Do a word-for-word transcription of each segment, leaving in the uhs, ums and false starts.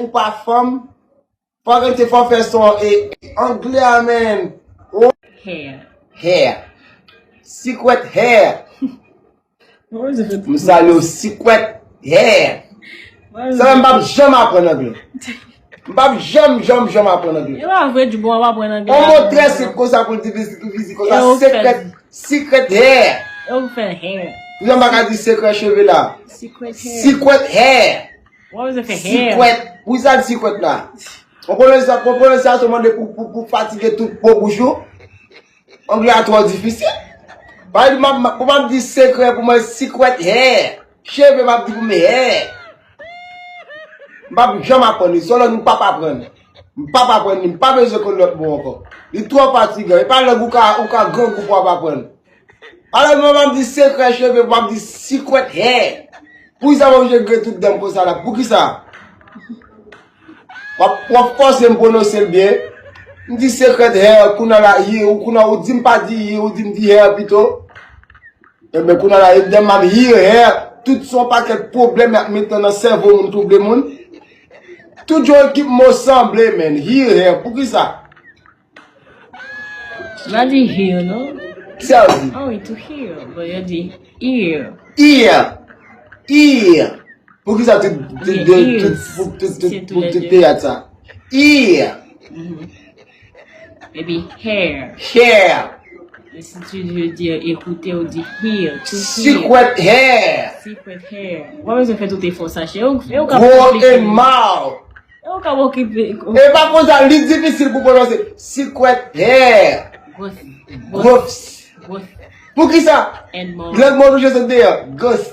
Ou pa fanm. Fò gen te fò fè son e anglè a, man. Oh, hair. Hair. Secret hair. M salye w, secret hair. Sa m p ap janm aprann anglè. M p ap janm, janm, janm aprann anglè. E pa vre, Djoubon ap aprann anglè. On mo trè senp konsa pou l difisil, difisil konsa. Secret, secret hair. E ou fè hair. Pou jan m pa ka di sekrè cheve la. Secret hair. Secret hair. Why was it for hair? Secret. Pou sa di secret la. On pwononsa-, on pwononsyasyon mande pou, pou, pou fatige tout po bouch ou. Anglè a twò difisil. Pa egzanp, m ap, pou m ap di sekrè pou mwen, secret hair. Cheve, m ap di pou m hair. M p ap janm aprann li. Se yon lang m p ap aprann. M p ap aprann li. M pa bezwen konn lòt mo ankò. Li twò fatigan. E pa lang ou ka, ou ka grangou pou w ap aprann. Alò, mwen, m ap di sekrè cheve, m ap di secret hair. Poukisa mwen oblije gre tout dan m konsa la? Poukisa? W ap, w ap fòse m pwononse l byen. M di secret hair, kounye a la, ye, ou kounye a, ou di m pa di ye, ou di m di hair pito. Ebyen, kounye a la, epi m ap hear hair, tout se yon pakèt pwoblèm y ap mete nan sèvo moun, twouble moun. Tout yon ekip mo sanble, man. Hear hair, poukisa? N a di hear, non? Sa w di? Ah oui, to hear, but yo di ear. Ear. Ear. Poukisa tout, tout, yeah, tout, ears. Pou tout, tout, pou tout teyat sa? Ear. Mhm. Epi hair. Hair. E si tu veux dire écouter, ou di hear, to hear. Secret hair. Secret hair. Ou pa bezwen fè tout efò sa, cheri. E ou ka okipe. Gwo and mouth. E ou ka okipe. E pa konsa, li difisil pou pwononse. Secret hair. Gwòs. Gwòs. Gwòs. Gwòs. Poukisa? And mouth. Lòt mo oblije sot deyò. Gwòs.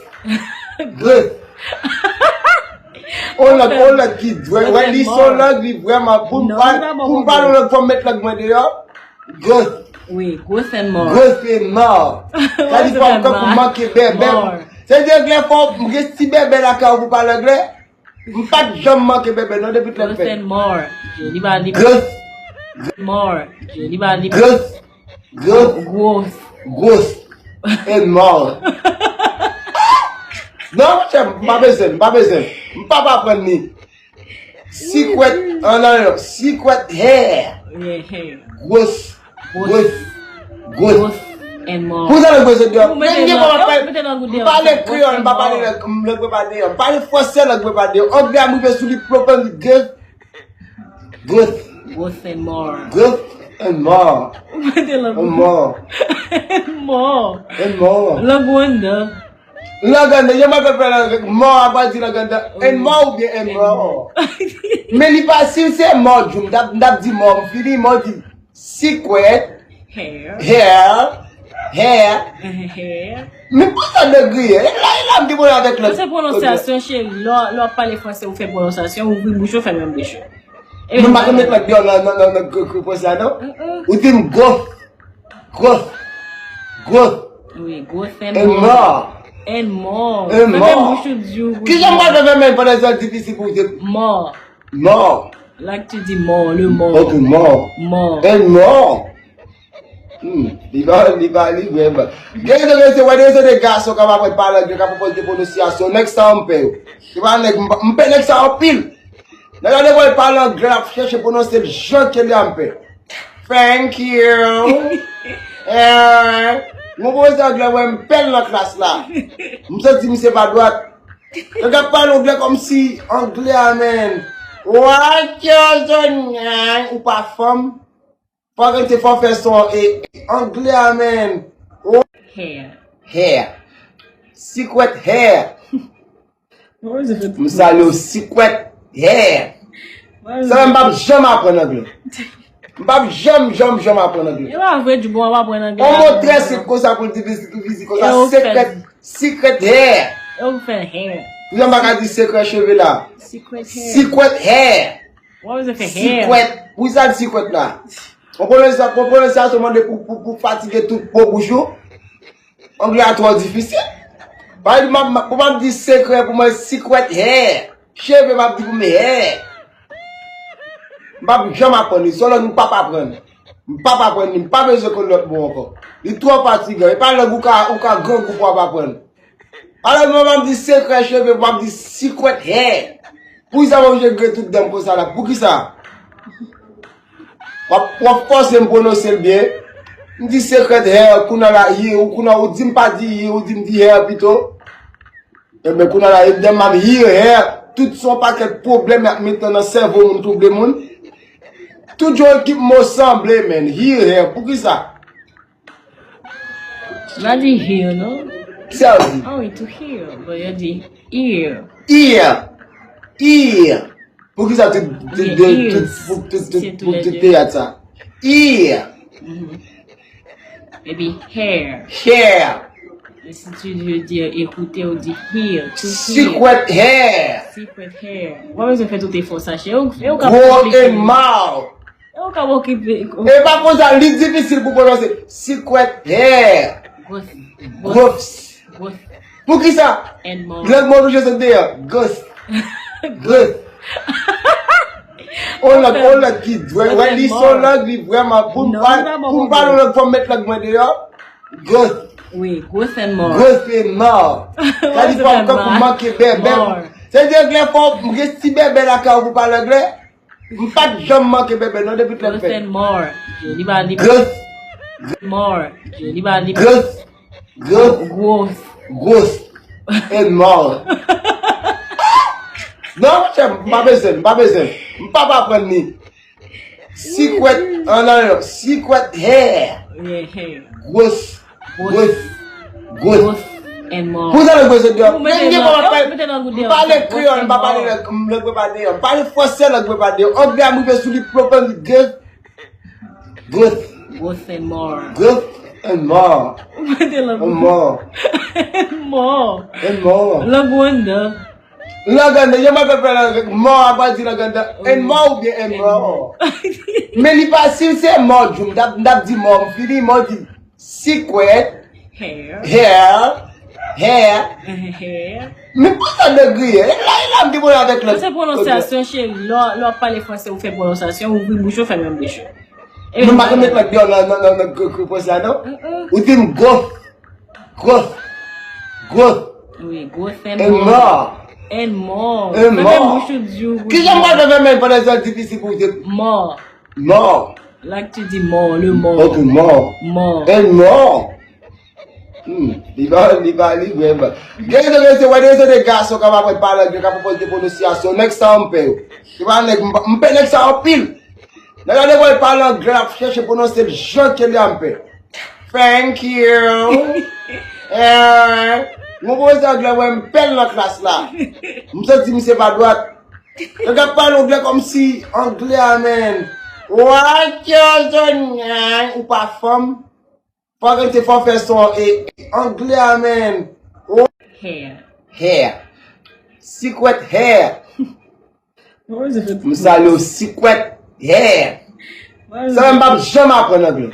Gwòs. O lang, o lang ki dwe, wè li se yon lang, li vrèman, pou m pale, pou m pale yon lang, fò m met lang mwen deyò. Gwòs. Wi, gwòs and mouth. Gwòs and mouth. Sa di fò m kankou manke bèbè. Se di anglè fò m gen ti bèbè lakay ou pou pale anglè. M pa t janm manke bèbè non depi lè m fèt. Gwòs and mouth. Li pa, li pa. Gwòs. Mouth. Li pa, li pa. Gwòs. Gwòs. Gwòs. Gwòs. And mouth. Non, monchè, m pa bezwen, m pa bezwen. M p ap aprann li. Secret, an, non, non, secret hair. Yeah, hair. Gwòs. Gwòs. Gwòs. Gwòs. And mouth. Pou sa, gwòs, yo. Ou mete lang, ou mete lang ou deyò. M pale kreyòl, m pa pale lang, m lang mwen pa deyò. M pale fransè, lang mwen pa deyò. Anglè a m rive sou li, plopan li, gwòs. Gwòs. Gwòs and mouth. Gwòs and mouth. Ou mete lang ou deyò. And mouth. And mouth. And mouth. Lang ou anndan. Lang anndan, jan m ap fè lang, mò a pa di lang anndan. And mouth oubyen and mouth. Men li pa, si se mò, Djou, m t ap, m t ap di mò, m fini, mò di secret. Hair. Hair. Hair. Hair. Men pou sa de griye. E la, e la, m te pale avèk lòt. Se pwononsyasyon, cheri. Lè, lè w ap pale fransè, ou fè pwononsyasyon, ou ouvri bouch ou, fèmen bouch ou. Mwen pa konn met lang deyò nan, nan, nan, nan gwo, gwo fransè a, non? Mm-mm. Ou di m gwòs. Gwòs. Gwòs. Wi, gwòs and mouth. And mouth. And mouth. Fèmen bouch ou, Djou. Kijan m pral fè fèmen pandan se difisil pou w di mò? Mò. Like tu dis mò, le mò. Ok, mò. Mò. And mouth. Hmm, li pa, li pa, li vrèman. Gen rezon, gen rezon de gason k ap aprann pale anglè, k ap aprann de pwononsyasyon. Nèg sa yo m pè yo. Se pa nèg, m pa, m pè nèg sa yo anpil. Nèg la devwa l pale anglè, l ap chèche pwononse l jan ke li a m pè. Thank you. Eh, mwen pwononse anglè, mwen m pè l nan klas la. M santi misye pa dwat. Nèg ap pale anglè kòmsi anglè a, man. What you doing? Ou pa fanm? Fò gen te fò fè son e anglè a, man. Oh. Hair. Hair. Secret hair. M salye w, secret hair. Sa m p ap janm aprann anglè. M p ap janm, janm, janm aprann anglè. E pa vre, Djoubon ap aprann anglè. On mo trè senp konsa pou l difisil, difisil konsa. Secret, secret hair. E ou fè hair. Jan m pa ka di sekrè cheve la. Secret hair. Secret hair. Why was it for hair? Secret. Pou sa di secret la. On pwononsa-, on pwononsyasyon mande pou, pou, pou fatige tout po bouch ou. Anglè a twò difisil. Pa egzanp, m ap, pou m ap di sekrè pou mwen, secret hair. Cheve, m ap di pou m hair. M p ap janm aprann li. Se yon lang m p ap aprann. M p ap aprann li. M pa bezwen konn lòt mo ankò. Li twò fatigan. E pa lang ou ka, ou ka grangou pou w ap aprann. Alò, mwen, m ap di sekrè cheve, m ap di secret hair. Poukisa m oblije gre tout dan m konsa la? Poukisa? W ap, w ap fòse m pwononse l byen. M di secret hair, kounye a la, ye, ou kounye a, ou di m pa di ye, ou di m di hair pito. Ebyen, kounye a la, e dan m ap hear hair, tout se yon pakèt pwoblèm y ap mete nan sèvo moun, twouble moun. Tout jan ekip mo sanble, man. Hear hair, poukisa? N a di hear, non? Ki sa yo di? Oh, to hear, but yo di ear. Ear. Ear. Poukisa tout, tout, Ear, tout, ears. tout, tout, tout, Se tout, tout, tou lè tout de. Teyat sa? Ear. Epi hair. Hair. E si tu veux dire écouter, ou di hear, to hear. Secret hair. Secret hair. Ou pa bezwen fè tout efò sa, chè. Ou, ou ka Gwo konplike. and mouth. Ou ka okipe. E pa konsa, li difisil pou pwononse. Secret hair. Gros. Gros. Gros. Poukisa? And mouth. Lang mwen oblije sot deyò. Gros. Gros. On lang, on lang ki dwe. Wè, li son lang, li vrèman. Pou m Non, pa, li pa bon pou m pa pou lang, fò m met lang mwen deyò. Gros. Oui, gros and mouth. Gros and mouth. Sa di fò m kankou manke bèbè. Mouth. Se di anglè fò m gen ti bèbè lakay ou pou pale anglè. M pa t janm manke bèbè non depi lè m Gros fèt. And mouth. Li pa li Gros. Mouth. Li pa li Gros. Gros. Gros. Gros. And mouth. Non, monchè, m pa bezwen, m pa bezwen. M pa pa aprann ni. Secret, an nan yon, secret hair. Yeah, hair. Gros. Gros. Gros. And mouth. Pou sa lang mwen sot deyò. Ou mete Men gen nan- mwen ou pale, mete nan goudè m pale an, kreyòl, m pa pale mouth. lang, m lang mwen pa deyò. M pale fransè, lang mwen pa deyò. Anglè a m rive sou li plopan li gros. Gros. Gros and mouth. Gros and mouth. Ou mete lang And mouth. And mouth. And mouth. Lang ou anndan. Lang anndan, yo mwen fè lang mouth, a pa di lang anndan. And mouth oubyen and mouth. Men li pa, si se mouth, m t ap, m t ap di mouth, m fini, mouth di secret, Hair. hair, hair. Hair. Men pou sa degriye, e la, e la m te pale avèk lòt. Se pwononsyasyon, cheri. Lè, lè w ap pale fransè, ou fè pwononsyasyon, ou ouvri bouch ou, fèmen bouch ou. E Men menm pa ka bagay. Met lang deyò nan, nan, nan, nan, nan, nan sa non. Uh-uh. Ou di m gros, gros, gros. Oui, gros and And mouth. mouth. And mouth. And Fèmen mouth. Bouch ou di ou. Ki jan m pral fè fèmen pandan se difisil pou w di Mouth. mouth? Like tu dis mouth, le mouth. Ok, mouth. Mouth. And mouth. Hmm, li pa, li pa, li vrèman. Gen de rezon, wè de rezon de gason k ap aprann pale anglè, k ap aprann de pwononsyasyon, nèg sa yo m pè yo. Se pa nèg, m pa- m pè nèg sa yo anpil. Nèg la de wè pale anglè, ap chèche pwononse l jan ke li a m pè. Thank you. Eh, mwen pwononse anglè, wè m pè l nan klas la. M santi misye pa dwat. Nèg ap pale anglè kòmsi anglè a, man. What you doing? Ou pa fanm? Fò gen te fò fè son e anglè a, man. Oh, Hair. Hair. Secret hair. What is it? M salye w, secret hair. What is Sa m it? p ap janm aprann anglè.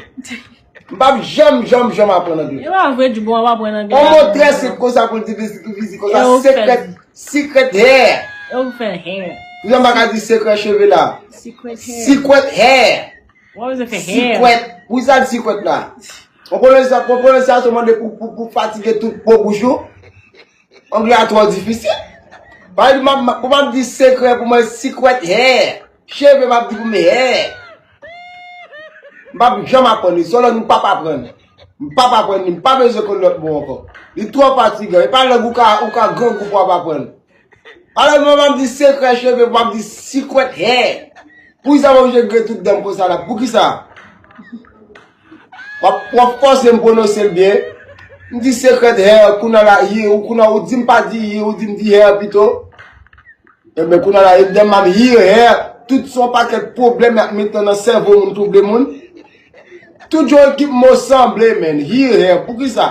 M p ap janm, janm, janm aprann anglè. E pa vre, di bon, w ap aprann anglè. On mo trè senp konsa pou l difisil, difisil konsa. E ou fè- Secret, secret hair. E ou fè hair. Pou jan m pa ka di secret cheve la. Secret hair. Secret hair. What is it for hair? Secret. Pou sa di secret la. Konprann sa, konprann sa, se mande pou, pou, pou fatige tout po bouch ou. Anglè a twò difisil. Pa egzanp, m ap- pou m ap di secret pou mwen, secret hair. Cheve, m ap di pou mwen hair. M p ap janm aprann li. Se yon lang m p ap aprann. M p ap aprann li. M pa bezwen konn lòt mo ankò. Li twò fatigan. E pa lang ou ka, ou ka grangou pou w ap aprann. Alò, mwen, m ap di secret cheve, m ap di secret hair. Poukisa mwen oblije gre tout dan m konsa la? Poukisa? W ap, w ap fòse m pwononse l byen. M di secret hair, kounye a la, ye, ou kounye a, ou di m pa di ye, ou di m di hair pito. Ebyen, kounye a la, e dan m ap hear hair, tout se yon pakèt pwoblèm y ap mete nan sèvo moun, twouble moun. Tout jan ekip mo sanble, man, hear hair, poukisa?